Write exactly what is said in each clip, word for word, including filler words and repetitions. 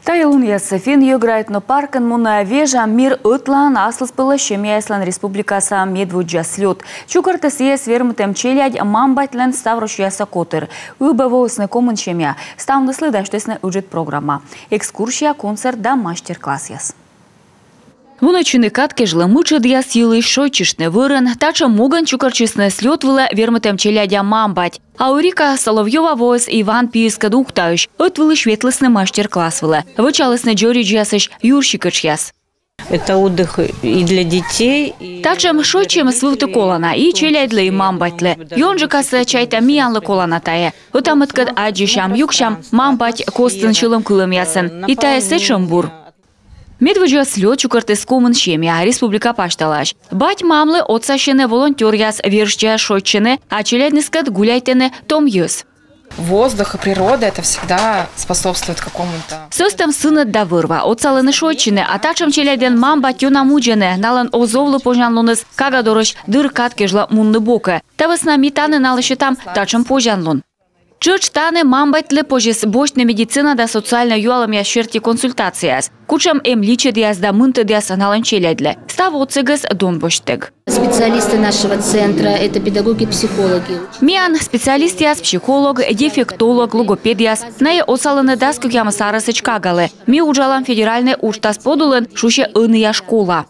Тайӧ лунъясӧ Финн-йӧгра этнопаркын мунӧ «Вежа мир» ӧтлаын аслыспӧлӧс семьяяслӧн республикаса медводдза слёт. Чукӧртӧ сійӧс вермытӧм челядь мам-батьлӧн ставроссияса котыр. Ыбӧ воисны комын семья. Ставныслы дасьтісны ыджыд программа: экскурсия, концерт да мастер-классъяс. Вунӧдчыны кад кежлӧ мытшӧдъяс йылысь, шойччыштны вӧрын. Татшӧм могӧн чукӧртчисны слёт вылӧ вермытӧм челядя мам-бать. Аурика Соловьёва воис Иван пиыскӧд Ухтаысь. Ӧтвылысь ветлісны мастер-класс вылӧ. Вӧчалісны дзоридзьясысь юрсикӧтшъяс. Это отдых и для детей, и... Татшӧм шойччӧмыс вывті колана и челядьлы, и мам-батьлы. Ёнджыкасӧ, чайта, миянлы колана тайӧ. Ӧта-мӧдкӧд аддзысям, юксям мам-бать костын сьӧлӧмкылӧмъясӧн. И тайӧ сэтшӧм бур. Медводдза слёт чукӧртіс комын семья республика пасьталаысь. Бать-мамлы отсасьӧны волонтёръяс, верстьӧяс шойччӧны, а челядьныскӧд гуляйтӧны том йӧз. Воздух и природа — это всегда способствует какому-то... Сӧстӧм сынӧд да вӧр-ва отсалӧны шойччыны, а татшӧм челядьлӧн мам-бать ёна мудзӧны, налӧн оз овлы позянлуныс кага дорысь дыр кад кежлӧ мунны бокӧ. Та вӧсна ми тані налы сетам татшӧм позянлун. Тшӧтш тані мам-батьлы позис босьтны медицина да социальнӧй юалӧмъяс серти консультацияяс. Кутшӧм эм личӧдъяс да мынтӧдъяс налӧн челядьлы. Став отсӧгӧс дон босьттӧг. Специалисты нашего центра — это педагоги, психологи. Миян специалистъяс: психолог, дефектолог, логопедъяс. Найӧ отсалӧны дас кӧкъямыс арӧсӧдз кагалы. Ми уджалам федеральнӧй уджтас подулын, шусьӧ ӧнія школа.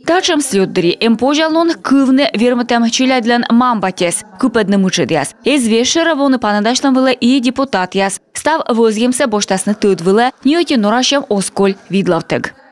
Татшӧм слёт дырйи эм позянлун кывны вермытӧм челядьлӧн мам-батьӧс, кыпӧдны мытшӧдъяс. Эз весьшӧрӧ воны паныдасьлӧм вылӧ и депутатъяс. Став вӧзйӧмсӧ босьтасны тӧд вылӧ, ни ӧти норасьӧм оз коль видлавтӧг.